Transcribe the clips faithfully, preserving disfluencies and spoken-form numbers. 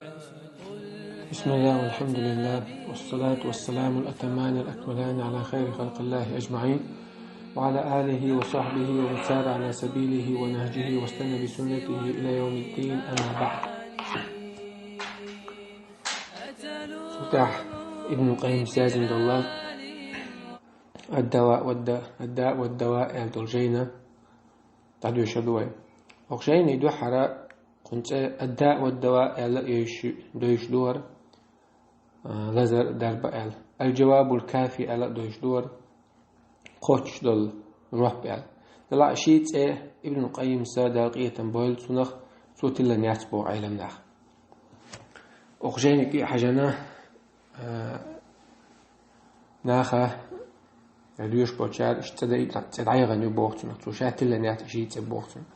بسم الله والحمد لله والصلاة والسلام الأتمان الأكملان على خير خلق الله أجمعين وعلى آله وصحبه ومن سار على سبيله ونهجه واستنى بسنته إلى يوم الدين، أما بعد. Цу тӀехь Ибн Къаййим саьзина долла «Ад-Дава ва д-, Ад-Дава ва д-Дава» аьлла долу жайна дӀадоьшур ду вай. Оха жайна дуьххьара кхунна цӀе «Ад-Дава ва д-Дава» аьлла а йойш-, дойш ду хӀара, а, лазар, дарба аьлла. «Аль-Джавабуль-Кафи» аьлла а дойш ду хӀара, кхоччуш долу жоп аьлла. Делахь а ши цӀе Ибн Къаййимса, Дала къинхетам бойла цунах, цо тиллина яц боху Ӏеламнаха. Оха жайниг а хьаьжна, а, наха, я доьшуш болчара, иштта цӀе дай-, цӀе дӀаяхана ю боху цунах, цо ша тиллина яц и ши цӀе боху цунах.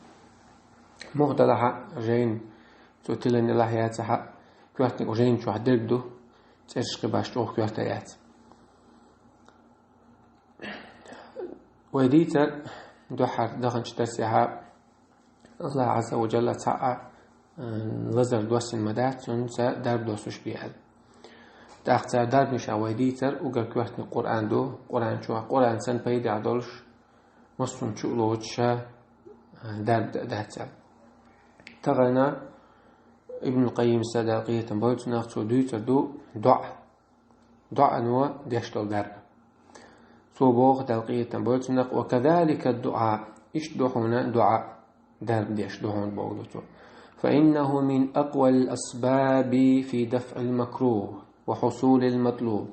Муха делахь а жайна цо тиллина елахь яцахь а, коьртаниг оха жайна чохь дерг ду, цӀераш кхин баш чӀогӀа коьрта яц. Вай дийцар дуьххьара даханчу дарсехь, АллахӀ Ӏазза ва Джалла цхьа а, э, лазар доссийна ма дац, цуьнца дарба доссуш бен аьлла. ТӀаккха цара дарбанашна вай дийцар, уггар коьртаниг Къуръан ду, Къуръан чохь, Къуръан санна пайдехь долуш, массо а чу а лоцуш, э, дарба дац аьлла. Тахана Ибн Къаййимса, Дала къинхетам бойла цунах, цо дуьйцур ду доӀа. ДоӀано деш долу дарба. Цо боху, Дала къинхетам бойла цунах: «Ва казалика ад-дуӀа». Иштта ду хьуна доӀа, дарба деш ду хьуна боху цо. «Фа иннаху мин акъвал асбаби фи дафӀил макрух ва хьусулил матлуб».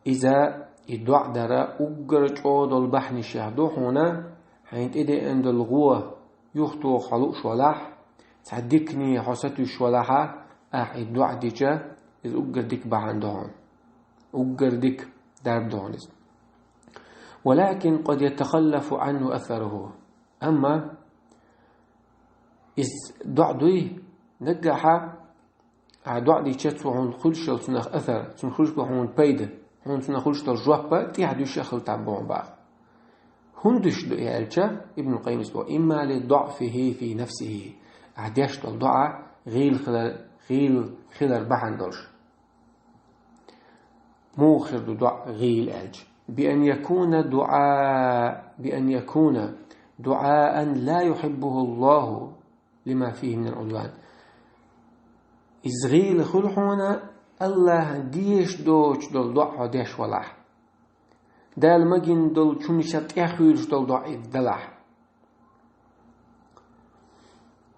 Иза, и доӀа дар, уггар чӀогӀа долу бахьанашех ду хьуна, хьайна тӀедеана долу гӀо юхатоха хьо лууш валахь, цхьа дикане хьо сатуьйсуш валахьа, ахьа и доӀа дича, иза уггар дика бахьана ду хьуна. Уггар дика дарба ду хьуна иза. «Валакин къад ятахаллафу Ӏанху асаруху». Амма иза доӀа дуй, наггахьа ахьа доӀа дича, цо хьуна хуьлуш йолу цунах асар, цунах хуьлуш бу хьуна пайда, хьуна цунах хуьлуш долу жоп а тӀаьхьа дуьйш а хила там бу хьуна боху. ХӀунда дуьйш ду и аьлча, Ибн Къаййимас боху: «Имма ли дуӀфихи фи нафсихи». Ахьа деш долу доӀа гӀийла хилар, гӀийла хилар бахьана долуш. Муха хир ду доӀа гӀийла аьлча? «Би ан якуна дуӀа, би ан якуна дуӀаан ла юхиббуху Аллаху лима фихи минал Ӏудван». Иза гӀийла хуьлу хьуна, АллахӀан дезаш доцуш долу доӀа хьо деш валахь. Дала магийна долчунна тӀехуьйлуш долу доӀа иза далахь.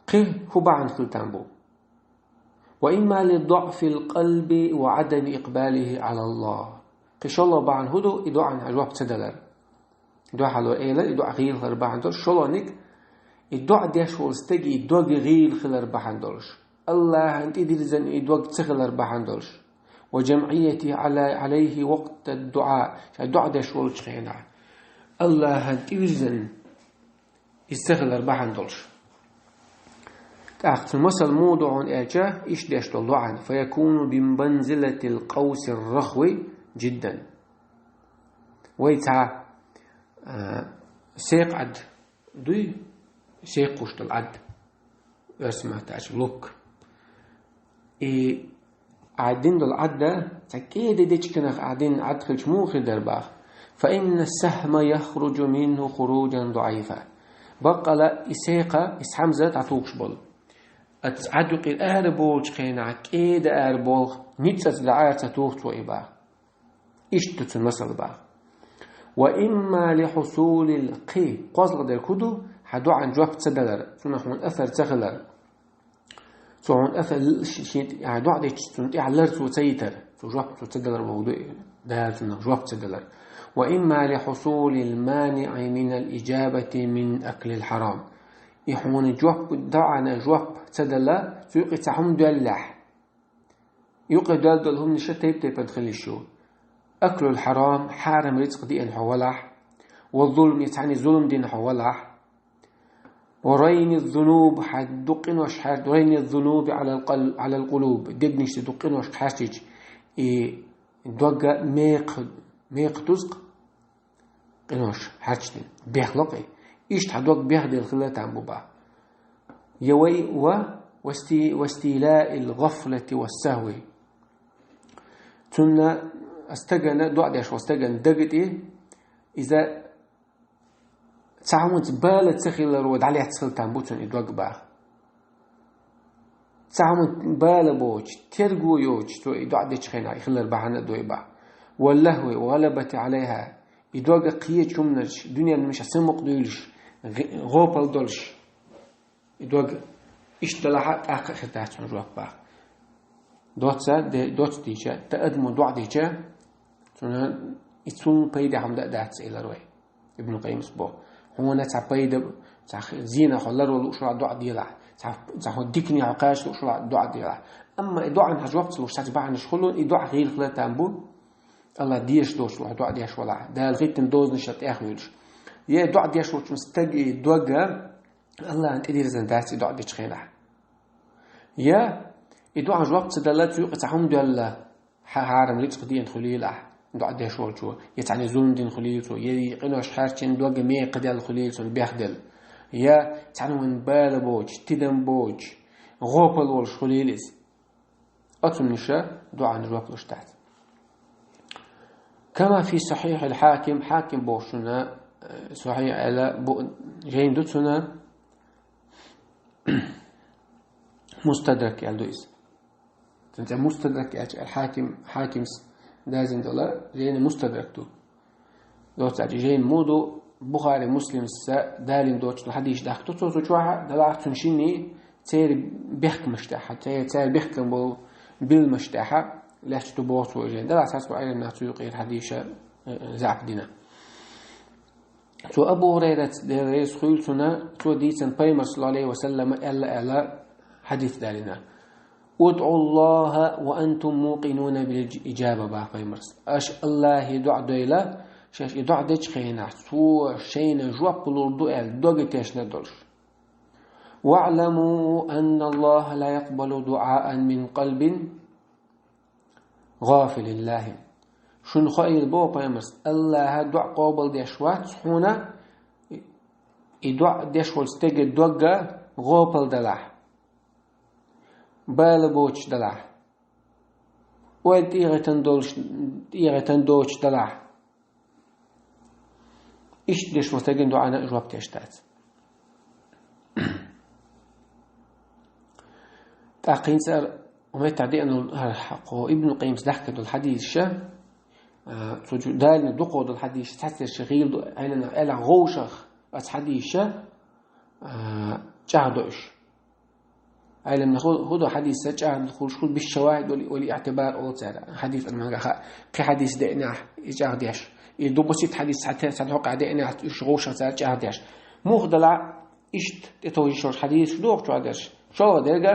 Кхин хӀун бахьана хила там бу? «Ва имма ли дуӀфил къалби ва Ӏадами икъбалихи Ӏала Аллах». Кхин шолгӀа бахьана хӀун ду и доӀана жоп ца далар? Дуьхьало эла, и доӀа гӀийла хилар бахьана долуш, шолгӀаниг, и доӀа деш волу стеган и дог гӀийла хилар бахьана долуш, АллахӀан тӀедирзина и дог ца хилар бахьана долуш, «ва жамъиятихи Ӏала-, Ӏалайхи вакъта дуӀа», ша доӀа деш волчу хенахь, АллахӀан тӀевирзина иза ца хилар бахьана долуш. ТӀаккха цуьнан масал муха ду хьуна аьлча, иштта деш долу доӀана: «Фа якуну би манзилатил къавсир рахви жиддан». Вай цхьа, а, секха Ӏад дуй, секхуш долу Ӏад, оьрсийн маттахь аьлча лук. И ахьа дина долу Ӏад, цхьа кӀеда дечигах ахьа дина Ӏад хилча муха хир дара боху? «Фа инна сахма яхружу минху хуружан даӀифа». Баккъала и секха, и схьамза дӀатухуш болу. Оцу Ӏад юкъера ара болчу хенахь кӀеда ара болу, ницкъаца дӀа ара ца туху цо и боху. Иштта ду цуьнан масал боху. «Ва имма ли хьусулил», кхин кхозлагӀа дерг хӀун ду, хьан доӀана жоп ца далар, цунах хьуна асар ца хилар. Цо хьуна асар, ши-, шен тӀе-, ахьа доӀа дечу цунна тӀехь лар цо ца йитар, цо жоп цо ца далар боху ду, Дала цунах жоп ца далар. «Ва имма ли хьусулил маниӀи минал ижабати мин аклил хьарам». И хьуна жоп, доӀана жоп ца дала, цу юкъе цхьа хӀума доьллехь. Юкъе доьлла долу хӀуманаш тайп-тайпана хила йиш ю. Аклул хьарам, хьарам рицкъ диъна хьо валахь, ва зулми, цхьаьна зулам дина хьо валахь, ва райни зунуб, хьан дукха къинош хьаьр-, райни зунуби Ӏалал къал-, Ӏалал къулуб, дегнашца дукха къинош хьаьрчича, и догга мекха, мекха тузкъ, къинош хьаьрчдина, бехло кхин. Иштта хьан дог бехдела хила там бу боху. Я вай ва واستي-، واستيلاء الغفلة والسهو. Цунна стагана, доӀа деш волча стагана дага тӀе, иза цхьа хӀаманца бала ца хиларо дӀалецна хила там бу цунна и дог бах. Цхьа хӀаман бала боцуш, терго йоцуш, цо и доӀа дечу хенахь, и хилар бахьана а дой бах. واللهو والغلبة عليها. И дог кхечу хӀуманаш, дуьненан хӀуманаш самукъадуьйлуш, гӀ-, гӀопал долуш. И дог иштта далахь а, тӀаккха а хир дац цунна жоп бах. Доцца де-, доцца дийча, тӀаккха адамо доӀа дича, цунна и цунна пайда хӀума дан а дац, элира вай. Ибн Къаййимас боху: хьуна цхьа пайда, цхьа зенах хьо ларвала лууш валахь, доӀа делахь, цхьа, цхьа хьо диканехь хьо кхача лууш валахь, доӀа делахь. Амма и доӀанна хьан жоп ца луш, цхьацца бахьанаш хуьлу, и доӀа гӀийла хила там бу, АллахӀ дезаш доцуш валахь, доӀа деш валахь, Дала хӀиттина дозанашна тӀехвуьйлуш. Я и доӀа деш волчун стаг и дога АллахӀна тӀедирзина дац и доӀа дечу хенахь. Я и доӀан жоп ца дала, цу юкъа цхьа хӀума доьлла, хьан хьарам рицкъ деана хуьлийла ахь, доӀа деш волчо, я цхьаьна зулам дина хуьлийла цо, я и къинош хьаьрчина дога мекхаделла хуьлийла цунна бехделла, я цхьаьна вайн бала боцуш, тидам боцуш, гӀопал волуш хуьлийла иза. Оцунна иша доӀанна жоп луш дац. كما في صحيح الحاكم, Хьаким бохучунна, э, Сахьихь аьлла бу-, жайна ду цунна, Мустадрак аьлла ду иза. Цуьнца Мустадрак аьлча, Хьаким, Хьакимс дазина долу жайна Мустадрак ду. Доццачу жайна муха ду, Бухари, Муслимс далийна доцуш долу хьадисаш дахка ду цо цу чохь, далахь цунна шинний церан бехкамаш тӀехь, церан, церан бехкам болу билмаш тӀехь лаьтташ ду боху цо жайна. Далахь цхьацца Ӏеламнах цу юкъера хьадисаш, э, заьӀап дина. Цо Абу ХӀурайрас, Дела реза хуьлда цунна, цо дийцина Пайхамара, саллаллаху Ӏалайхи ва саллама, аьлла, аьлла хьадис далийна: «ادعوا الله وأنتم موقنون بالإجابة», бах Пайхамарс. Аша АллахӀе доӀа дойла, шаьш и доӀа дечу хенахь, Цо шайна жоп лур ду аьлла, дога тешна долуш. «واعلموا أن الله لا يقبل دعاء من قلب غافل لاهٍ». Шуна хоийла, боху Пайхамарс, АллахӀа доӀа къобалдеш вац хьуна, и доӀа деш волчу стеган догга гӀопал далахь, бала боцуш далахь, ойла тӀегӀитан долуш, тӀегӀитан доцуш далахь. Иштта деш волу стеган доӀана жоп деш дац. ТӀаккха хӀинца ара хӀун меттахь деана хӀара хьакхо Ибн Къаййимс дахка долу хьадийша, а, цу чу далийна дукхо долу хьадийша, цхьацца гӀийла ду, Ӏеламнаха аьлла, гӀовшах оцу хьадийша, а, чӀагӀдо уьш. Ӏеламнаха хӀу-, хӀу ду хьадиса чӀагӀдо хуьлуш хуьлу, бис шавахӀид вали, вали иӀтибар олу цара. Хьадис Ӏеламнаха хаа, кхин хьадис деънехь, и чӀагӀдеш. И ду бусит хьадис цхьа те-, цхьа хьокъехь деънехь, уьш гӀовшах цара чӀагӀдеш. Муха далахь, иштта тӀетовжа йиш йолуш хьадисаш дохучохь дерш. ШолгӀа дерг,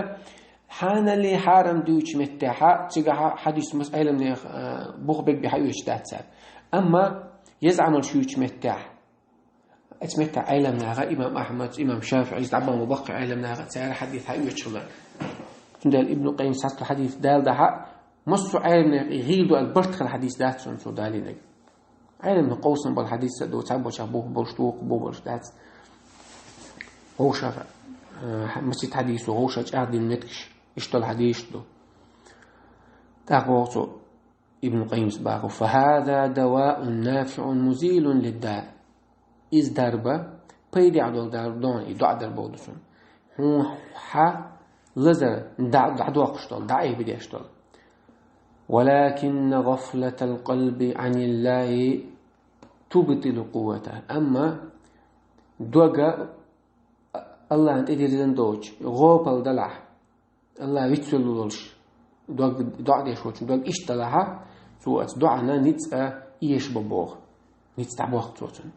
хьаналле хьарам дуьйцучу меттехь, цигахь хьадис мас Ӏеламнех, а, бух бегбе хьаоьцуш дац цара. Амма еза Ӏамалш юьйцучу меттехь, оцу меттехь Ӏеламнаха, имам Ахьмад, имам ШафиӀис, дӀабахана баккхий Ӏеламнаха, цара хьадис хьаоьцуш хилла. Цундела Ибн Къаййимс цхьацца хьадис далдахь, массо а Ӏеламнех и гӀийла ду аьлла барт хилла хьадис дац цунна цо далийнарг. Ӏеламнех къовсам болу хьадис а ду, цхьаболчех бух болуш, вукху бух болуш дац. ГӀовшах, э, масит хьадисо гӀовшах чӀагӀдина меттигаш, иштта долу хьадисаш ду. ТӀаккха боху цо, Ибн Къаййимс боху: «فهذا دواء نافع مزيل للداء». Иза дарба, пайдехь долу дарба ду хьуна, и доӀа дар боху ду цунна. Хьуна хьан лазар дӀа-, дӀадоккхуш долу, дӀаайбидеш долу. «ولكن غفلة القلب عن الله تبطل قوته». Амма дога АллахӀна тӀедирзина доцуш, гӀопал далахь, АллахӀ вицвелла волуш, дог, доӀа деш волчун дог иштта далахьа, цо оцу доӀана ницкъ а эшабо боху. Ницкъ дӀабохку цо цунна.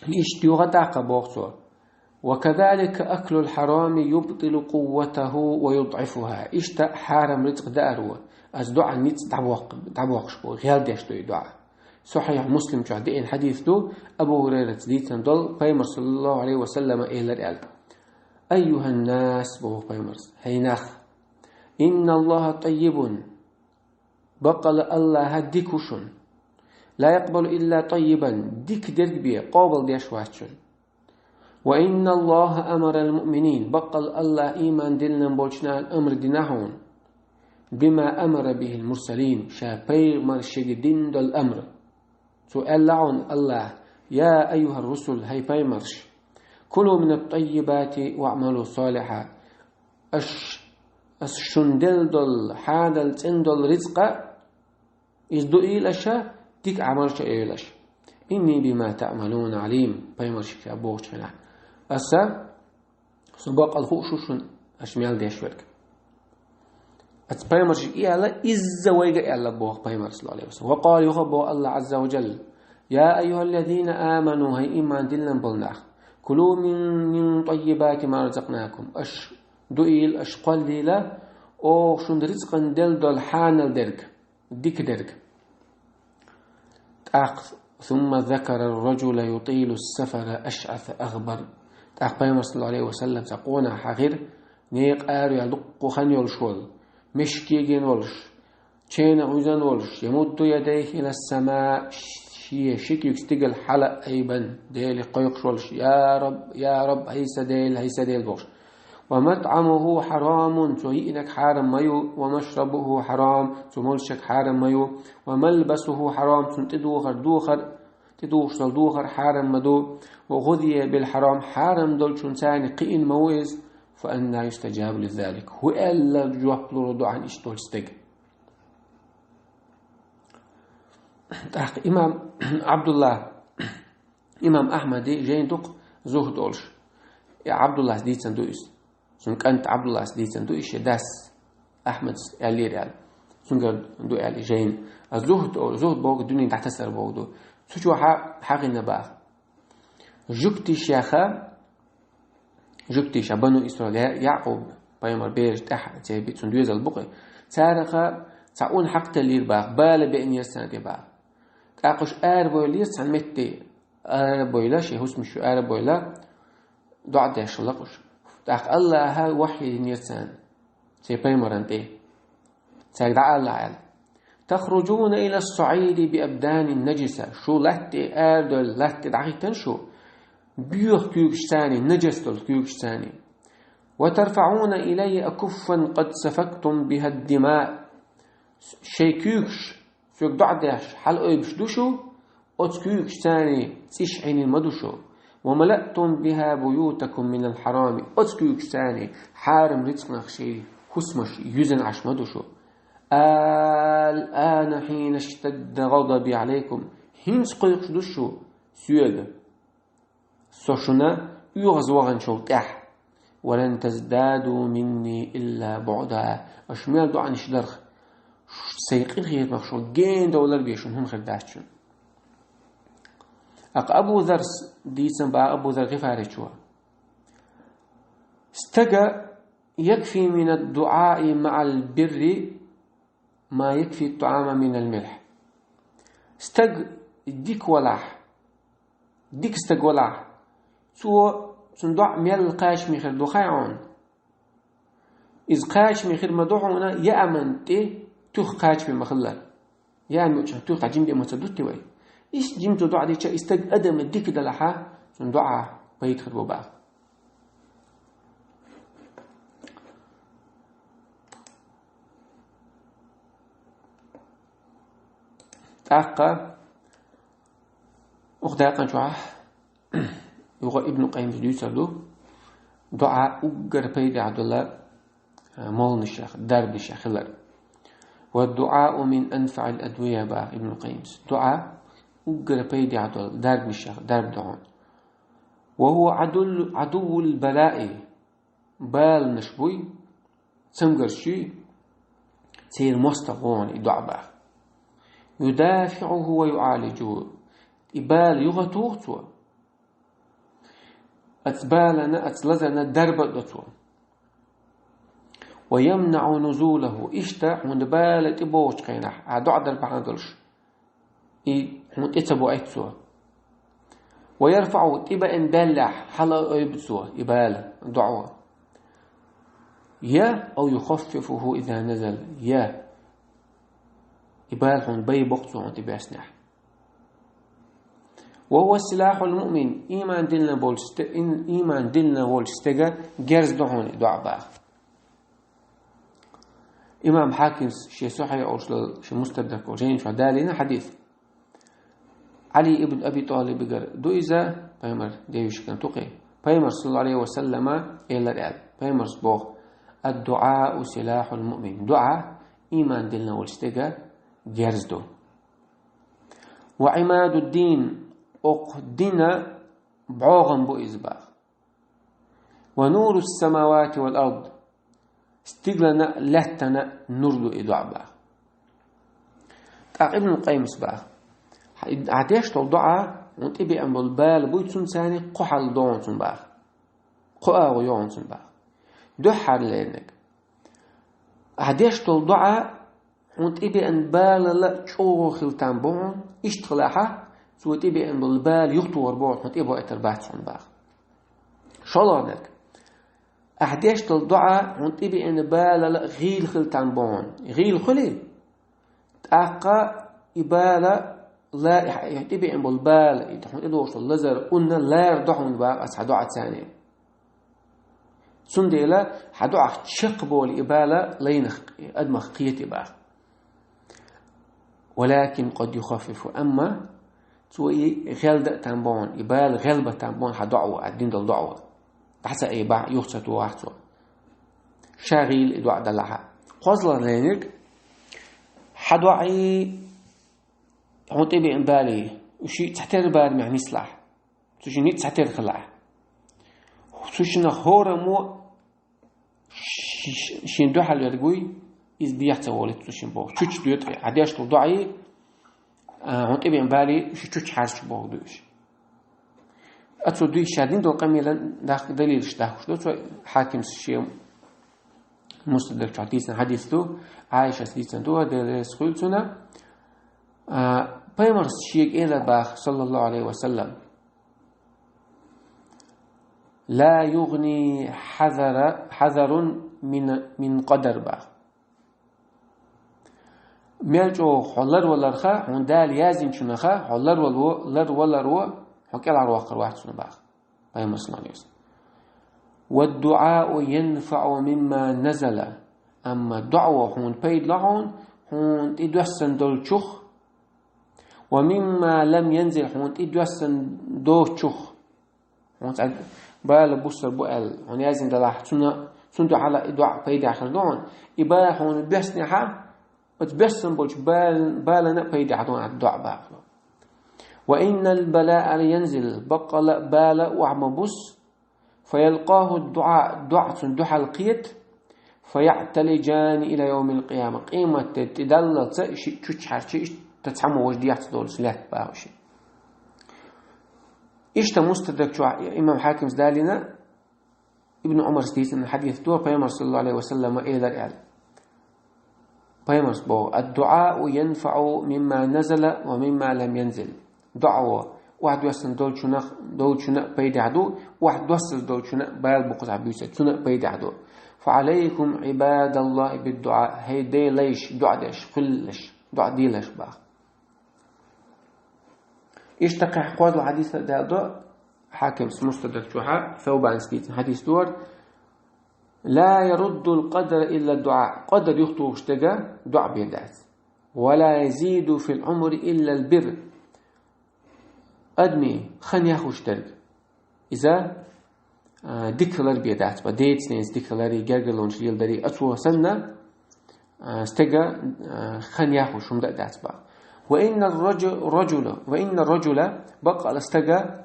Иштта юха а тӀаккха боху цо: «وكذلك أكل الحرام يبطل قوته ويضعفها». Иштта хьарам рицкъ дааро, оцу доӀан ницкъ дӀабохку, дӀабохкуш бу, гӀелдеш ду и доӀа. Сахьихь Муслим чохь деана хьадис ду, Абу ХӀурайраца дийцина долу, Пайхамар, саллаллаху Ӏалайхи ва саллама, элира аьлла: «أيها الناس», боху Пайхамарс, «ХӀей нах! إن الله طيب». Баккъала АллахӀ дика ву шуна. «لا يقبل إلا طيبا». Дика дерг бен къобалдеш вац шуна. وإن الله أمر المؤمنين, баккъал Аллахӏа иман диллина болчунна амр дина хьуна, بما أمر به المرسلين, ша пайхамаршка дина дола амр. Цо аьлла хьуна Аллахӏа: يا أيها الرسل, хӀай пайхамарш, كلوا من الطيبات واعملوا صالحا, аш, аш шуна делла дола, хьанал цӀена дола рицкъа, из дуийла аша, дика Ӏамалш а йойла аша. إني بما تعملون عليم, пайхамаршка бохучу хенахь. Аса, со баккъал хууш ву шуна, аша мел деш верг. Аса пайхамаршка и аьлла, изза вайга а аьлла боху пайхамар, саллаллаху алейхи ва саллям. وقال, юха боху Аллахӏа Ӏазза ва Джалла: يا أيها الذين آمنوا, хӀай иман диллина болу нах, كلوا من, من طيبات ما رزقناكم, аш дуийла, аш кхоллийла оха шуна рицкъана делла долу хьанал дерг, дика дерг. ТӀаккха, ثم ذكر الرجل يطيل السفر أشعث أغبر. ТӀаккха пайхамар, саллаллаху алейхи ва саллям, цхьа къонах хьахийра, некъа ара яьлла дуккха хан йолуш волу, мешкан кегийна волуш, ченах вуьзна волуш, يمد يديه إلى السماء, шен ши куьйгаш стигала хьала а айбина, Деле кхойкхуш волуш: يا رب, يا رب, хӀай сан Дела, хӀай сан Дела, бохуш. ومطعمه حرام, цо йиънарг хьарам ма ю, ومشربه حرام, цо молуш ерг хьарам ма ю, وملبسه حرام, цуьнан тӀедухар, духар, тӀедухуш долу духар хьарам ма ду, وغذي بالحرام, хьарам долчунна царна кхиъна ма ву иза, فأنى يستجاب لذلك, хӀун аьлла жоп лур ву доӀана иштта долчу стеган? ТӀаккха имам Ӏабдулла, имам Ахьмади жайна ду-кх «Зухд» олуш. И Ӏабдуллас дийцина ду иза. Цуьнан кӀанта Ӏабдуллас дийцина ду иза, шен дас Ахьмадас аьллера аьлла. Цуьнгара ду аьлла и жайна. А «Зухд» олу, «Зухд» бохург дуьненна дӀатасар бохург ду. Цу чохь хьа-, хьахийна баха. Жуьгтиша яха, жуьгтиша, Бану Исраил, Я-, Якъуб пайхамар бераш тӀаьхьа церан би-, цуьнан доьзал бу-кх и. Цараха цхьа ун хьакхателлера баха, бала беънера царна тӀе баха. ТӀаккха уьш арабевллера цхьана метте, арабевлла, шайн хӀусамаш чу арабевлла, доӀа деш хилла-кх уьш. ТӀаккха Аллахьа вахьйу йинера царна, церан пайхамарна тӀе. Цаьрга дӀаалалахь аьлла: تخرجون إلى الصعيد بأبدان نجسة. Шу латта тӀе арадевлла, латта тӀе дӀахӀиттина шу, боьха куьйгашца, нажас долу куьйгашца. وترفعون إلي أكفا قد سفكتم بها الدماء. Шайн куьйгаш, соьга доӀа деш, хьалаайбеш ду шу, оцу куьйгашца цӀиш Ӏийнийла ма ду шу. وملأتم بها بيوتكم من الحرام. Оцу куьйгашца хьарам рицкъанах шайн хӀусамаш юьзна Ӏаш ма ду шу. الآن حين اشتد غضبي عليكم. ХӀинца кхойкхуш ду шу соьга, со шуна оьгӀаз ваханчул тӀаьхьа. ولن تزدادوا مني إلا بعدا. Аша мел доӀанаш дарх, сайн къинхетамах шу гена довлар бен шуна хӀума хир дац шуна. ТӀаккха Абу Заррас дийцина баха, Абу Зарр ГӀифаричо: стага يكفي من الدعاء مع البر ما يكفي الطعام من الملح. Стаг дика валахь, дика стаг валахь, цо, цуьнан доӀа мел кхачаме хир ду хаьий хьуна? Иза кхачаме хир ма ду хьуна, яаман тӀе туьха кхачаме ма хиллара. Яам йоцчохь туьха дӀа жима бен ма ца дутти вай. Иштта жима цо доӀа дича, и стаг адам дика далахьа, цуьнан доӀа пайда хир бу баха. ТӀаккха оха дакъан чохь юха Ибн Къаййимас дуьйцур ду, доӀа уггар пайдехь долу, а, молланашех, дарбанашех хилар. والدعاء من أنفع الأدوية, баха Ибн Къаййимас. ДоӀа уггар пайдехь долу дарбанашех дарба ду хьуна. وهو عدو، عدو البلاء. Баланаш буй, цамгарш юй, церан мостагӀа ву хьуна и доӀа баха. يدافعه ويعالجه. И бала юхатуху цо. Оцу балана, оцу лазарна дарба а до цо. ويمنع نزوله. Иштта хьуна бала тӀебогӀучу хенахь, ахь доӀа дар бахьана долуш, и хьуна тӀе ца боуьйту цо. ويرفعه, тӀебеана баьллехь, хьала а айбу цо и бала доӀо. Я, أو يخففه إذا نزل, я и бала хьуна бай боккху цо хьуна тӀебоьссинехь. وهو سلاح المؤمن, иман диллина болча сте-, ин-, иман диллина волча стеган герз да хьона и дуӀа бах. Имам Хьакимс ший Сахьихь олуш долу, ший Мустадрак олу жайна чохь далийна хьадис. Ӏали ибн Аби ТӀалибигара ду иза, пайхамар девзаш кан тукхий. Пайхамар, саллаллаху Ӏалайхи ва саллама, элира аьлла. Пайхамарс боху: «Ад-дуӀау силахьул муъмин». ДуӀа иман диллина волча стеган герз ду. «Ва Ӏимадуд-дин», окху дина бӀогӀам бу иза бах. «Ва нурус самавати вал ард», стиглана а, лаьттана а нур ду и дуӀа бах. ТӀаккха Ибн Къайимас бах: «Хьан деш долу дуӀа, хьуна тӀебеана болу бала буй цунна царний, кхо хьал догӀун цунна бах. Кхо агӀо йогӀун цунна бах. Дуьххьарлерниг. Ахьа деш долу дуӀа, хьуна тӀебеана балала чӀогӀа хила там бу хьуна, иштта хилахьа, цо тӀебеана болу бала юхатохар боху хьуна тӀебоуьйтур бац хьуна бах. ШолгӀаниг. Ахьа деш долу дуӀа, хьуна тӀебеана балала гӀийла хила там бу хьуна. ГӀийла хуьлий? ТӀаккха и бала, ла-, и хьан тӀебеана болу бала, и хьуна тӀедогӀуш долу лазар, унна лара до хьуна бах аса хьан дуӀа царний. Цундела хьан дуӀах чекхболу и бала лайнах, адамах кхета и бах. Валакин къад юхаффифу, амма цо и гӀелда а там бу хьуна, и бала гӀелба там бу хьуна хьан дуӀа, хьан дина долу дуӀа. ДӀа ца айбахь, юха ца тухахь цо. Ша гӀийла и дуӀа далахьа». КхозлагӀниг. Хьан дуӀий, хьуна тӀебеана балий, уьш шиъ цхьатерра барамехь нислахь. Цу шинна ницкъ цхьатерра хилахь. Цу шиннах хӀораммо ши-, ши-, шен дуьхьал верг вуй, иза дехьа ца волуьйту цу шинна боху. Чучча доьду хьан деш долу дуӀий, а, хьуна тӀебеана балий, ши чучча хьарча боху дуьйш. Ацу дуьйш ша дина долу къамелан даккха далилаш дахкуш ду, цо Хьакимс шен Мустадрак чохь дийцина хьадис ду, Ӏайшас дийцина ду, Дела реза хуьлда цунна. А, пайхамарс шега элар баха, саллаллаху Ӏалайхи ва саллам: «Ла югъни хьазара-, хьазарун мин, мин къадар», бах. Мел чӀогӀа хьо ларваларха, хьуна Дала яздинчунаха, хьо ларвало, ларваларо, хьо кӀелхьарваккхар вац цунна бах. Пайхамар саллаллаху Ӏалайхи ва саллам. «Ва дуӀау янфаӀу мимма назала». Амма дуӀа хьуна пайда ло хьуна, хьуна тӀедоьссина долчух, «ва мимма лам янзил», хьуна тӀедоьссина доцучух. Хьуна цхьа бала буссар бу аьлла, хьуна яздина далахь, цунна, цунна дуьхьал и дуӀа пайдехь хир ду хьуна. И бала хьуна боьссинехьа, оцу боьссина болчу бал-, балана а пайдехь ду хьуна дуӀа баккхало. «Ва иннал балаа ла янзил», баккъала а бала охьа ма бус, «фа ялкъаху дуӀа», дуӀа цунна дуьхьал кхета, «фа яӀталиджани ила йовмил къияма», къематде тӀедаллалца шиъ чучча хьарчий, иштта цхьаммо важа дехьа ца долуш лаьтта баха шиъ. Иштта Мустадрак чохь имам Хьакимс далийна, Ибн Ӏумарс дийцина хьадис ду, Пайхамар саллаллаху Ӏалайхи ва саллама элар аьлла. Пайхамарс боху: «Ад-дуӀау янфаӀу мимма назала ва мимма лам янзил». ДуӀа охьадоьссина долчунах, долчуна а пайдехь ду, охьадоссаза долчуна а бала бу кхузахь буьйса, цуна а пайдехь ду. «Фа Ӏалайкум, Ӏибадаллахи, бид-дуӀа», хӀей Делан лайш, дуӀа деш, хуьллалаш, дуӀа делаш бах. Иштта кхехь кхозлагӀа хьадис а даьлла до, Хьакимс Мустадрак чохьа, Саубанис дийцина хьадис дора: «Ла яруддул къадара илла дуӀа». Къадар юхатухуш дерг дуӀа бен дац. «Ва ла язиду фил Ӏумри иллал бир». Адамийн хан яхуш дерг. Иза, а, дика хилар бен дац, ба децнес дика хилари, гергарлонаш леладари, а цо санна, а, стега, а, хан яхуш хӀума да а дац ба. «Ва инна раджу-, раджула, ва инна раджула», баккъала стага,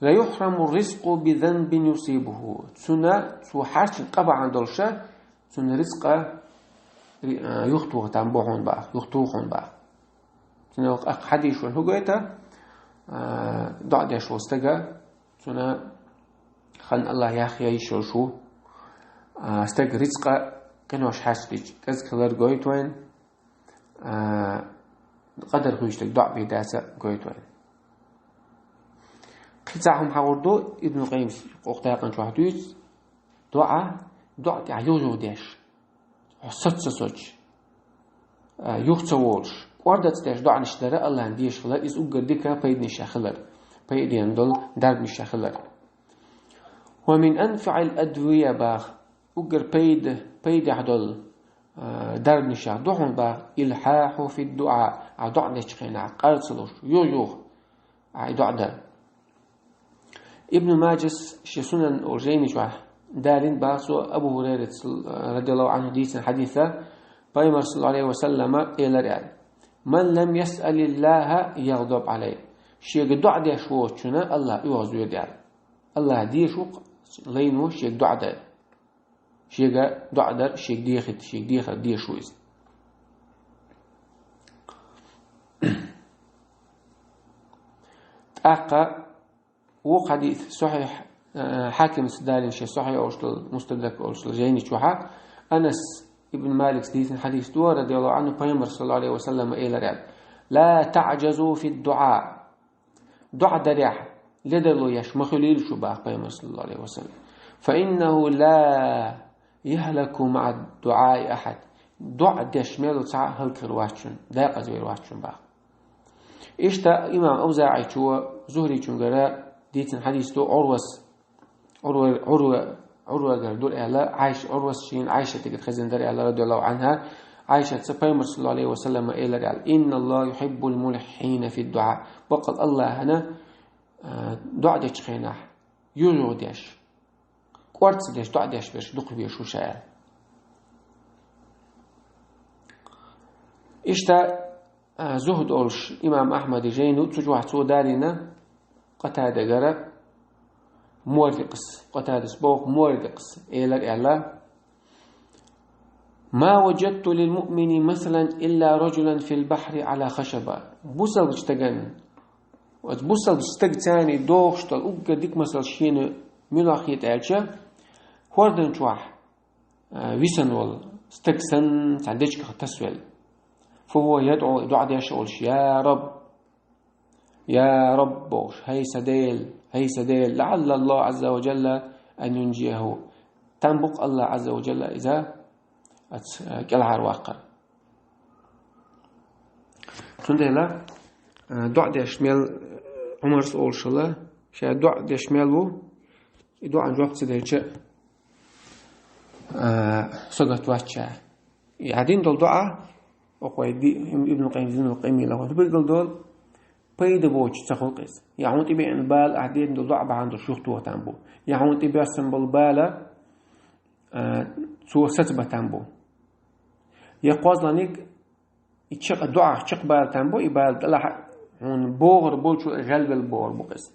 «ла юхраму ризкъу би занбин юсибуху». Цуьнан, цо хьарчийна къа бахьана долуша, цуьнан ризкъа, а, юхатоха там бу хьуна бах, юхатоха хьуна бах. Цуьнан аккха хьадийш ван хӀу гойту, а, доӀа деш волу стага, цуьнан хан Аллах яхъяйиш йолуш ву. А, стага ризкъа къинош хьаьрчдича, кӀезиг хилар гойту вайн. А, къадар хуьйцург доӀа бен дац а гойту вайн. Кхин цхьа хӀума хьахор ду, Ибн Къайимс окху дакъан чохь дуьйцу, доӀа, доӀа тӀехь юх-юх деш, хьо соц ца соцуш, а, юха ца волуш, кӀордаца деш доӀанаш дар Аллахьна деша хилар, из уггар дика пайданаш хилар, пайденна дола дарбанаш хилар. ومن أنفع الأدوية бах, уггар пайда, пайдехь дола, а, дарбанаш да хьона бах, الإلحاح في الدعاء, а доӀа дечу хенахь къар ца луш, юх-юх, а и доӀа дар. Ибн Маджас шен Сунан олу жайни чохь далийна бах цо Абу Хурайрас, радияллаху Ӏанху, дийцина хьадиса, Пайхамар, саллаллаху Ӏалайхи ва саллама, элира аьлла: «Ман лам ясъалиллаха ягъдаб Ӏалайхи». Шега доӀа деш воцучунна Аллахь оьгӀазвоьду аьлла. Аллахь дезаш ву-кх лайно шега доӀа дан. Шега доӀа дар, шега дехийта, шега дехар дезаш ву иза. ТӀаккха вукху хьадис сахьихь, э, Хьакимас далийна шен сахьихь олуш долу, Мустадрак олуш долу жайни чохь, Анас ибн Маликс дийцина хьадис ду, радияллаху Ӏанху, Пайхамар, саллаллаху Ӏалайхи ва саллама, элира аьлла: «Ла таӀжазу фид-дуӀа». ДоӀа дарехь ледарло еш ма хуьлийла шу, бах Пайхамар, саллаллаху Ӏалайхи ва саллам. «Фа иннаху ла яхлаку маӀад-дуӀаи ахьад». ДоӀа деш мел ву цхьа а хӀаллакьхир вац шуна, декъаза вер вац шуна, бах. Иштта имам АвзаӀичо Зухричунгара дийцина хьадис ду, Ӏурвас, Ӏурва, Ӏурва, Ӏурвагара дура аьлла, Ӏайша, Ӏурвас шена Ӏайшатигара хезна дара аьлла, радияллаху Ӏанха, Ӏайшаца Пайхамар, саллаллаху Ӏалайхи ва саллама, элира аьлла: «Инналлаха юхьиббул мулхьина фид-дуӀа». Баккъал Аллахьана, а, доӀа дечу хенахь, юх-юх деш, кӀорца деш, доӀа деш берш дукха везаш ву ша аьлла. Иштта, а, Зухд олуш имам Ахьмадан жайни ду, цу чохь цо далийна Къатадагара, Мордикъас, Къатадас боху, Мордикъас элира аьлла: «Ма ваджадту лил муъмини масалан илла раджулан фил бахьри Ӏала хашаба». Бусалба стагана, оцу бусалба стага царний дохуш долу уггар дика масал шена муьлха хета аьлча, хӀордан чохь, а, висина волу стаг санна цхьана дечигах тасавелла. «Фа хӀува ядӀу», доӀа деш а волуш: «Я Рабб, я Рабб», бохуш, «ХӀай сан Дела, хӀай сан Дела, лаӀаллаллаха Ӏазза ва Джалла ан юнджияху». Там бу-кх Аллах Ӏазза ва Джалла иза оцу, а, кӀелхьарваккхар. Цундела, а, доӀа деш мел, Ӏумарс олуш хилла, ша доӀа деш мел ву, и доӀан жоп ца делча, а, сагатвац ша. И хьан дина долу доӀа, окху вай ди-, Ибн Къаййим, Ибн Къаййим, Ибн Къаййим, пайда боцуш ца хуьлу-кх иза. Я хьуна тӀебеана бала, ахь дина долу доӀа бахьана долуш юхатоха там бу. Я хьуна тӀебоьссина болу бала, а, цо сацабан там бу. Я кхозлагӀниг, и чекх-, доӀах чекхбала там бу, и бала тӀелахь хьуна богӀур болчо гӀелвелла богӀур бу-кх иза.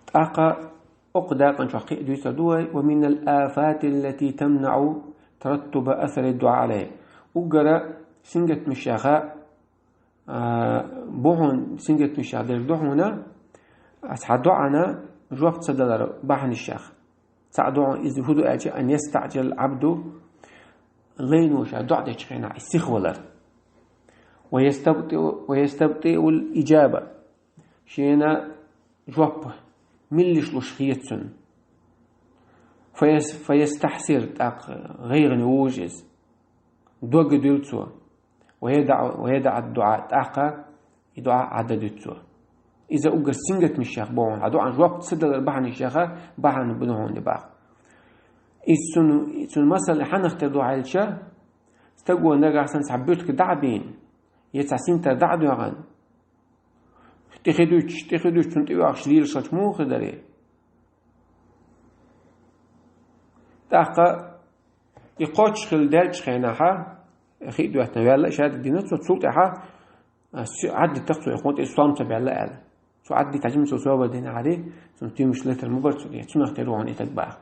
ТӀаккха окху дакъан чохь кхин а дуьйцур ду вай: «Ва минал афати ллати тамнаӀу тараттуба асари ддуӀа Ӏалайхи». Уггара сингаттамашех, а, бу хьуна, сингаттамашех дерг ду хьуна, аса хьан доӀана жоп ца далар бахьанашех. Цхьаъ ду хьуна иза хӀун ду аьлча: «Ан ястаӀджилал Ӏабду», лайно ша доӀа дечу хенахь сихвалар. «Ва ястабтиу, ва ястабтиул иджаба». Шена жоп меллиш луш хета цунна. «Фаяс-, фаястахьсир», тӀаккха гӀайгӀане вужу иза. Дог дуьллу цо. «Ва ядаӀу, ва ядаӀу ддуӀа», тӀаккха и доӀа Ӏадда дуьту цо. Иза уггар сингаттамашех бу хьуна, хьан доӀан жоп ца далар бахьанашех бахьана бу хьуна и бах. Иза цуьнан, цуьнан масал хьанах тера ду аьлча, стаго нагахь санна цхьа буьтка дӀа а бийна, я цхьа синтар дӀа а доьгӀна, тӀе хи дуьтуш, тӀе хи дуьтуш, цунна тӀеоьхуш лелаш хилча муха хир дара? ТӀаккха и кхоччуш хилла даьллачу хенахь, хи а доьттина ваьлла, шадерг дина цо, цул тӀаьхьа, а, с-, Ӏаддитта-кх цо, и хӀун тӀе сом ца баьлла аьлла. Цо Ӏаддитта хьаьжна, цо собар дина хьари, цунна туьймаш латар ма бара цо, цунах тера ву хьуна и стаг бах.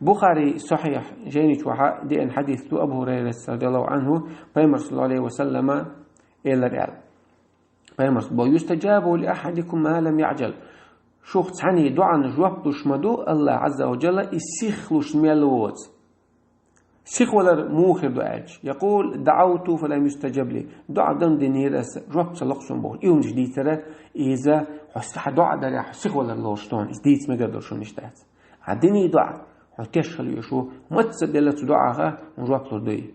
Бухари сахьихь жайни чохь деана хьадис ду Абу Хурайрас, радияллаху Ӏанху, Пайхамар, саллаллаху Ӏалайхи ва саллама, элира аьлла. Пайхамарс бо: «Юстаджабу ли ахьадикум ма лам яӀджал». Шух цхьанний доӀана жоп луш ма ду Аллах Ӏазза ва Джалла, и сихлуш мел воцу. Сихвалар муха хир ду аьлча, якъул: «ДаӀавту фа лам юстаджаб ли». ДоӀа дан динера аса, жоп ца ло-кх суна бохуш. И хӀуманаш дийцара, иза хьо сахьа доӀа дарехь, хьо сихвалар лоруш тоьхна, иза дийца мегар долуш хӀуманаш дац. Хьан динийн доӀа хьо теш хила везаш ву, маца делла цу доӀаха хьуна жоп лур дуй.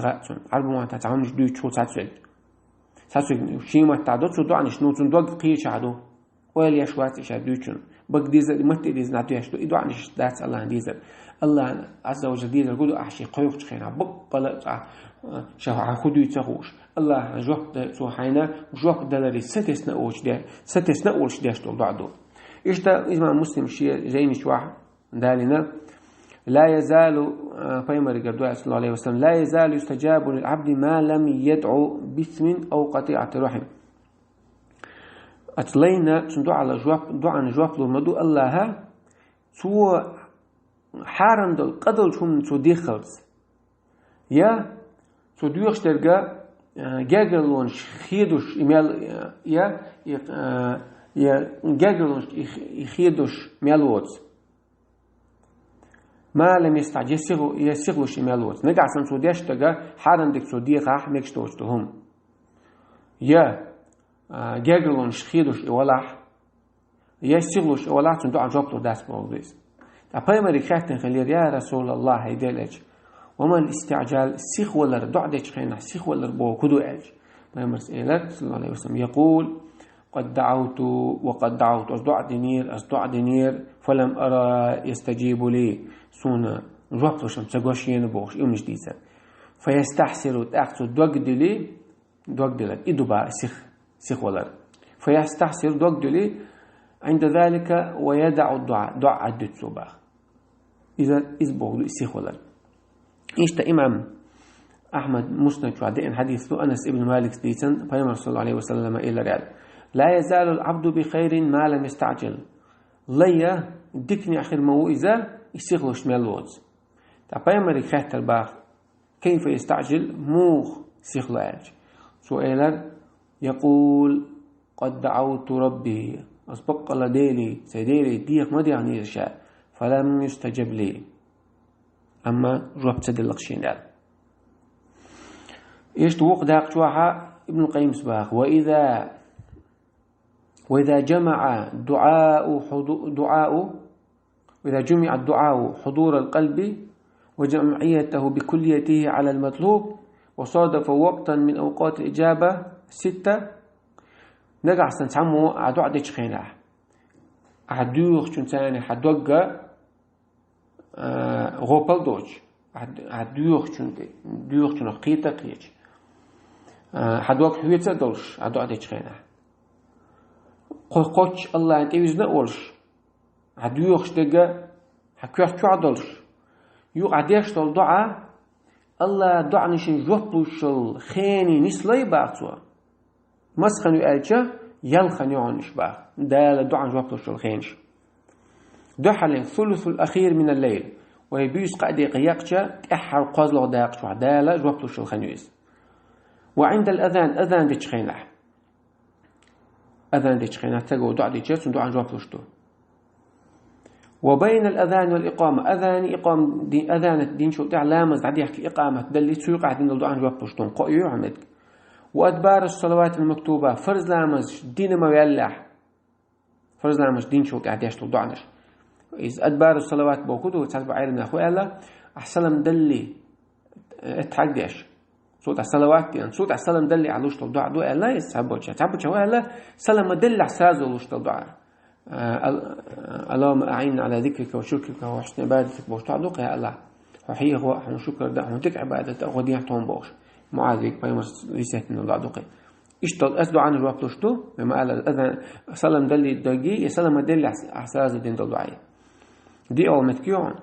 ца хаьа цунна. Ӏарбий маттахь цхьа хӀуманаш дуьйцуш хул цхьацца. Цхьацца шен маттахь ду цо доӀанаш, ну цунна дог кхечахь ду. Ойла еш вац иштта дуьйцуш. Бага деза, матте деза нах дуьйцуш ду. И доӀанаш дац Аллахьна дезар. Аллахьна Ӏазза ва Жалла дезар гу ду ахь шен кхойкхучу хенахь. Баккъала а цхьа, ша хьан хӀун дуьйцуш хууш. Аллахьна жоп да, цо хьайна жоп даларе сатесна а волуш де-, сатесна а волуш деш долу доӀа ду. Иштта имам Муслим шен жайни чохь далийна: «Ла язалу», а, пайхамарегара дуьйцу, саллаллаху алейхи ва саллям, «ла язалу юстаджабу лил абди ма лам ядъу бисмин ау катиати рахим». Оцу лайна цунна доӀана жоп, доӀана жоп лур ма ду Аллахьа, цо хьарам долу, къа долчу хӀуманна цо деххалц. Я цо доьхуш дерг, а, гергарлонаш хедош и мел, я, я, а, я гергарлонаш и, и хедош мел воцу. Ма лам ястаджил, я сихлуш, я сихлуш и мел воцу. Нагахь санна цо деш дерг хьарам дерг цо дехахь, мегаш доцу хӀума. Я, а, гергарлонаш хедош и валахь, я сихлуш и валахь, цунна доӀана жоп лур дац боху иза. Ткъа пайхамаре хаьттина хилира: «Я Расулаллахь, хӀай Делан элча, ва мал истиджал, сихвалар, доӀа дечу хенахь сихвалар боху хӀун ду?» аьлча. Пайхамарс элира, саллаллаху алейхи ва саллям: «Якъул: къад даӀавту ва къад даӀавту, ас доӀа динера, ас доӀа динера, фалам ара ястаджибу ли, суна жоп луш-м ца го шена», бохуш, и хӀуманаш дийцар. «Фаястахьсиру», тӀаккха цо дог дили, дог дилар, и ду боху сих, сихвалар. «Фаястахьсиру», дог дили, «Ӏинда залика ва ядаӀу дуӀа», доӀа Ӏаддуьту цо боху. Иза, иза боху ду и сихвалар. Иштта имам Ахьмад Муснад чохь деана хьадис ду, Анас ибн Маликс дийцина, пайхамар, саллаллаху алейхи ва саллама, элира аьлла: «Ла язалул абду би хайрин ма лам ястаджил». Лай дикане хир ма ву иза, и сихлуш мел воцу. Ткъа пайхамаре хаьттира боху: «Кайфа ястаджил, муха сихло?» аьлча. Цо элира: «Якъул: къад даӀавту Рабби, ас баккъалла Деле, сайн Деле деха ма дехнера ша, фалам юстаджаб ли». Амма жоп ца делла шена аьлла. Иштта вукху дакъа чохь Ибн Къаййимс боху: «Ва иза, ва иза джамаӀа дуӀау хьуду-, дуӀау, ва иза джумиӀа дуӀау хьудурал къалби ва джамиятаху бикуллиятихи Ӏалал матлуб ва садафа вакътан мин авкъатил иджаба ситта». Нагахь санна цхьаммо ахь доӀа дечу хенахь, ахь доьхучун царна хьан догга а, гӀопал доцуш, ахь, ахь доьхучун, доьхучунах кхета а кхеташ, а, хьан дог хьоьца а долуш, ахь доӀа дечу хенахь. Кхо-, кхоччуш Аллахьна тӀевизина а волуш, ахь доьхуш дерг хьан коьрта чохь а долуш, юха ахь деш долу доӀа, Аллахьа доӀанашна жоп луш йолу хенан нислой боху цо. Маса хан ю аьлча, ял хан ю хьуна уьш боху, Дала доӀана жоп луш йолу хенаш. Дуьххьарлин сулусул ахир минал лайл, вай буьйса кхаа декъа яьккхича, тӀаьххьара кхозлагӀа дакъа чохь Дала жоп луш йолу хан ю иза. Ва Ӏиндал азан, азан дечу хенахь. Азан дечу хенахь стага доӀа дича, цунна доӀана жоп луш ду. Ва байнал азан вал икъама, азани икъам ди-, азанат динчул тӀаьхьа ламаз дӀадехка икъамат далли, цу юкъахь дина долу доӀана жоп луш ду, кхо ю хьуна меттиг. Ва адбарус салаватил мактуба, фарз ламаз дина ма ваьллехь, фарз ламаз динчул тӀаьхьа деш долу доӀанаш. Иза адбарус салават боху ду, цхьацца бу Ӏеламнаха аьлла, ахь салам далли, э, тхьаг деш. Цул тӀаьхьа салават дина, цул тӀаьхьа салам далли ахь луш долу доӀа ду аьлла, иза цхьаболча. Цхьаболча аьлла, салам ма далли ахь сразу луш долу доӀа. Ал-, Аллахумма аӀинни Ӏала зикрика ва шукрика ва хьусни Ӏибадатика бохуш доӀа ду-кх, я Аллахь, хьо хьехо, хьуна шукр дан, хьуна дика Ӏибадат дан, хьо дехьа тхуна бохуш. МуӀазига пайхамарс весет дина доӀа ду-кх. Иштта ас доӀана жоп луш ду, вай ма-аллара, азан, салам далли доги, я салам ма далли ахь, ахь сразу дина долу доӀа. Диъал меттиг ю хьуна.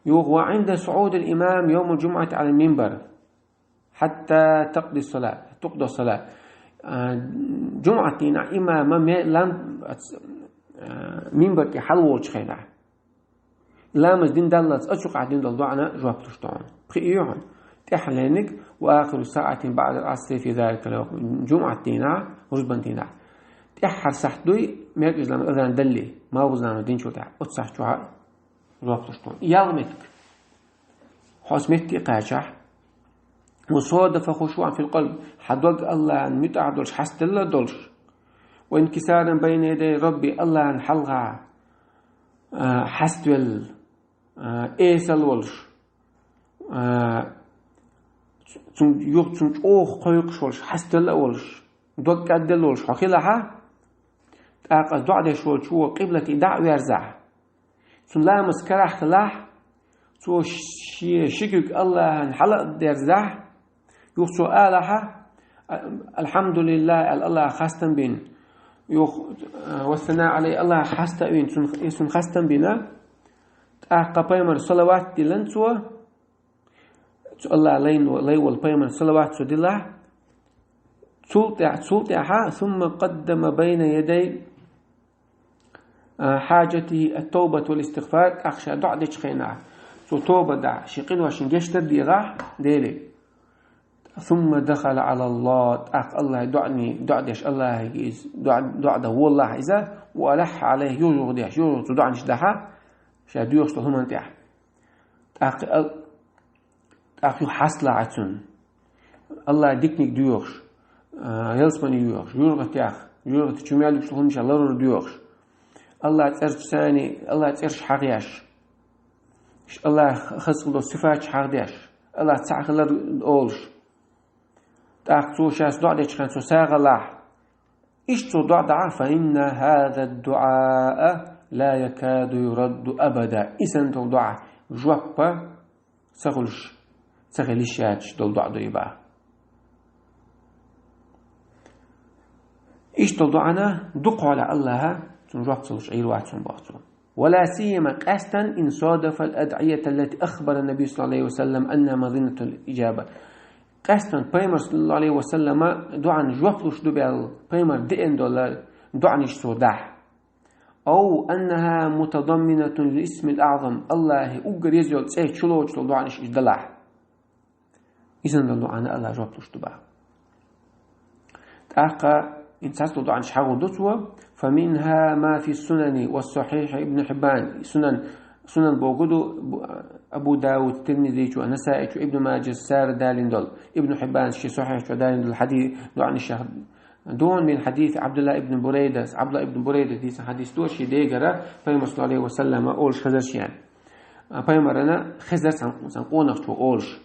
Юха ва Ӏинда суӀудил имам йовмал джумӀати Ӏалал минбар. Хьатта такъди салат, тукъда салат. А, джумӀат дийнахь имама ме-, лам-, ац-, а, минбар тӀе хьалаволчу хенахь. Ламаз дина даллалц оцу юкъахь дина долу доӀана жоп луш ду хьуна. Пхиъ ю хьуна. ТӀаьххьарлениг: ва ахиру саӀатин баӀдал Ӏасри фи заликал вакт. ЖумӀат дийнахь, рузбан дийнахь. ТӀаьххьара сахьт дуй, мекъижламан азан далли, малхбузламан динчул тӀаьхьа. Оцу сахьт чохь жоп луш ду. Ялх меттиг. Хьо оцу метте кхаьчахь. «Ва садафа хушуан фил къалб». Хьан дог Аллахьан муьтӀахь долуш, хьастаделла долуш. «Ва инкисаран байна ядай Рабби», Аллахьан хьалха, а, хьаставелла, а, эсала волуш, а, цу-, цунна юха цунна чӀогӀа кхойкхуш волуш, хьаставелла а волуш, дог кӀадделла волуш хьо хилахь, тӀаккха аса доӀа деш волчо къиблате дӀа а верзахь, цуьнан ламаз карахь хилахь, цо шен ши куьг Аллахьан хьала а дерзахь, юха цо алахь: «Алхьамдулиллахь», аьлла, Аллахьах хастам бина, юха, а, «ва санаъ Ӏалайхь», Аллахьах хаста а вина, цунна, и цунна хастам бина, тӀаккха пайхамар салават а диллина цо, цу Аллахьан лайн, лай волу пайхамар салават цо диллахь, цул тӀаьхьа, цул тӀаьхьа, «сумма къаддама байна ядай а, хьаджатихи ат-тавбат вал истигъфар», тӀаккха ша доӀа дечу хенахь, цо тоба дахь, шен къиношна гечдар дехахь Деле. «Сумма дахала Ӏала Аллахь», тӀаккха Аллахье доӀане, доӀа деш, Аллахье иза доӀа, доӀа дан воллахь иза, «ва алахьа Ӏалайхь», юха-юха деш, юха-юха цу доӀанаш дахь, ша доьхуш долу хӀуманна тӀехь. ТӀаккха ал-, тӀаккха юха хьасталахь цунна. Аллахье диканиг доьхуш, а, ялсамане йоьхуш, жоьжахатех, жоьжахати чу мел йолуш хӀуманаш ларор доьхуш. Аллахьан цӀераш царний, Аллахьан цӀераш хьагӀеш. Аллахьан хаза долу сифаташ хьагӀдеш. Аллахь цхьаъ хилар олуш. ТӀаккха цо шаьш доӀа дечу хенахь цо сагӀа лахь. Иштта цо доӀа дахь, «фа инна хӀаза ад-дуӀаа ла якаду юрадду абада». И санна долу доӀа жоп ца хуьлуш, ца хила йиш яц долу доӀа ду и боху. Иштта долу доӀана дукха хьолахь Аллахьа цунна жоп ца луш Ӏийр вац хьуна боху цо. «Ва ла сияма», къаьстина, «ин садафа ал-адъията аллати ахбара ан-набий саллаллаху Ӏалайхи ва саллам аннаха мазиннатул иджаба». Къаьстина пайхамар саллаллаху Ӏалайхи ва саллама доӀана жоп луш ду баьлла, пайхамар деана долу доӀанаш цо дахь. «Ав аннаха мутадамминатун лил исмил аӀзам», Аллахье уггар еза йолу цӀе чулоцуш долу доӀанаш иза далахь. Иза долу доӀана Аллахьа жоп луш ду боху. ТӀаккха и цхьацца долу доӀанаш хьагӀур ду цо: «Фа минха ма фи сунани ва сахьихь Ибн Хьиббан». Сунан, сунан боху ду, Бу-, Абу Дауд, Тирмизичо, Насаичо, Ибн Маджас цара далийна долу, Ибн Хьиббан шен сахьихь чу далийна долу хьади-, доӀанаш. Дуьхьал мин хьадис Ӏабдулла ибн Бурайда, Ӏабдулла ибн Бурайда дийцина хьадис ду, шен дегара пайхамар саллаллаху Ӏалайхи ва саллама олуш хезар шена. Пайхамарана хезар цхьана, цхьана къонахчо олуш.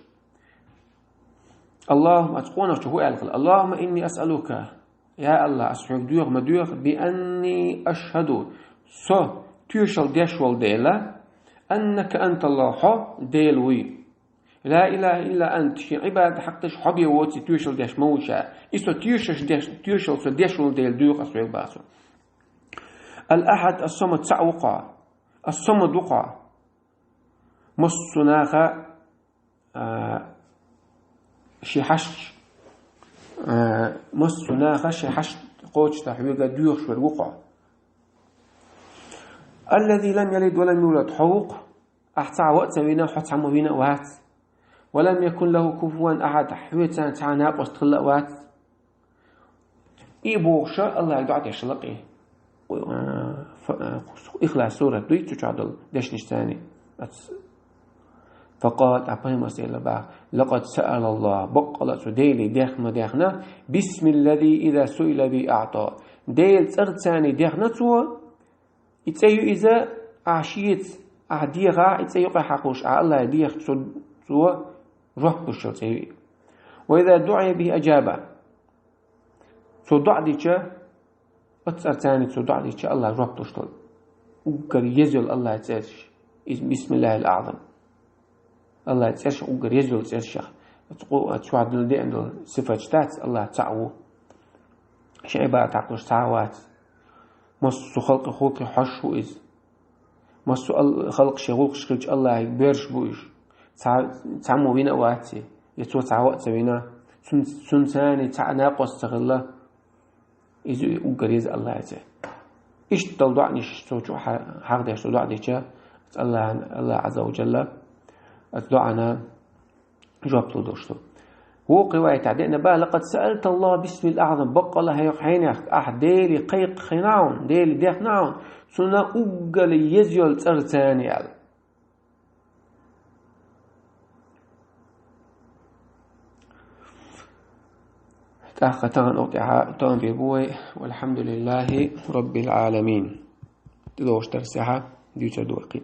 Аллахумма, оцу къонахчо хӀун аьлла хила: «Аллахумма инни асъалука», я Аллахь, ас хьоьга доьху ма доьху, «би анни ашхаду», со тоьшалла деш волу дела, «аннака анталлахь», хьо Дела вуй. «Ла илаха илла ант», шен Ӏибадат хьакъ деш хьо бен воций тоьшалла деш ма ву ша. И со тоьшалла деш, тоьшалла со деш волу дела доьху ас хьоьга боху цо. «Ал-Ахьад», ас-Самад, цхьаъ ву-кх хьо. Ас-Самад ву-кх хьо. Массо а наха, а, шен хьашт, а, массо а наха шен хьашт кхочушдан хьоьга доьхуш верг ву-кх хьо. «Аллази лам ялид ва лам юлад», хьо ву-кх, ахь цхьа а ваъ ца вина, хьо цхьаммо вина а вац. «Ва лам якун лаху куфуван ахьад», хьоьца цхьа а накъост хилла а вац. И бохуша Аллахье доӀа деш лакъе. Ихлас сурат дуй цу чохь долу дешнаш царний. Ац. Факъала, тӀаккха пайхамарс элира боху: «Лакъад саалаллахь», баккъала а цо Деле дехна ма дехна, «бисмиллази иза суила бихӀи аӀтӀа». Делан цӀарца царний дехна цо, и цӀе ю иза, ахь шеца, ахь дехахь, и цӀе юкъа хьакхуш, ахь Аллахье дехча цо, цо жоп луш йолу цӀе ю и. «Ва иза дуӀия бихӀи ажаба». Цо доӀа дича, оцу цӀарца царний цо доӀа дича, Аллахьа жоп луш долу. Уггар еза йолу Аллахьан цӀераш. Иза бисмиллахӀил аӀзам. Аллахьан цӀераш уггар еза йолу цӀераш. Оцу къу-, оцу чохь дуьйна деана долу сифаташ дац, Аллахь цхьаъ ву. Шен Ӏибадат хьакхуш цхьа а вац. Массо а халкъе, гӀуллакхе хьожуш ву иза. Массо а ал-, халкъ шен гӀуллакхаш хилча Аллахье боьрзуш бу уьш. Цхьа, цхьаммо вина а вац и, я цо цхьа а ваъ ца вина. Цун-, цунца царний цхьа а накъост ца хилла. Иза уггар еза Аллахьан цӀе. Иштта долу доӀанаш цо чу хьа-, хьагӀдеш цо доӀа дича, Аллахьан, Аллахь Ӏазза ва Джалла, оцу доӀана жоп лур долуш ду. Вукху риваятехь деана боху: «Лакъад саалталлахӀа бисмил аӀзам», баккъала хьайх хьенех, ахь Деле кхайкхина хьуна, Деле дехна хьуна, цунна уггар еза йолу цӀарца царний аьлла. ТӀаккха тахана оха тӀехьа товм бе бу вай. والحمد لله رب العالمين. ТӀедогӀуш дарсехьа дийцар ду вай кхин.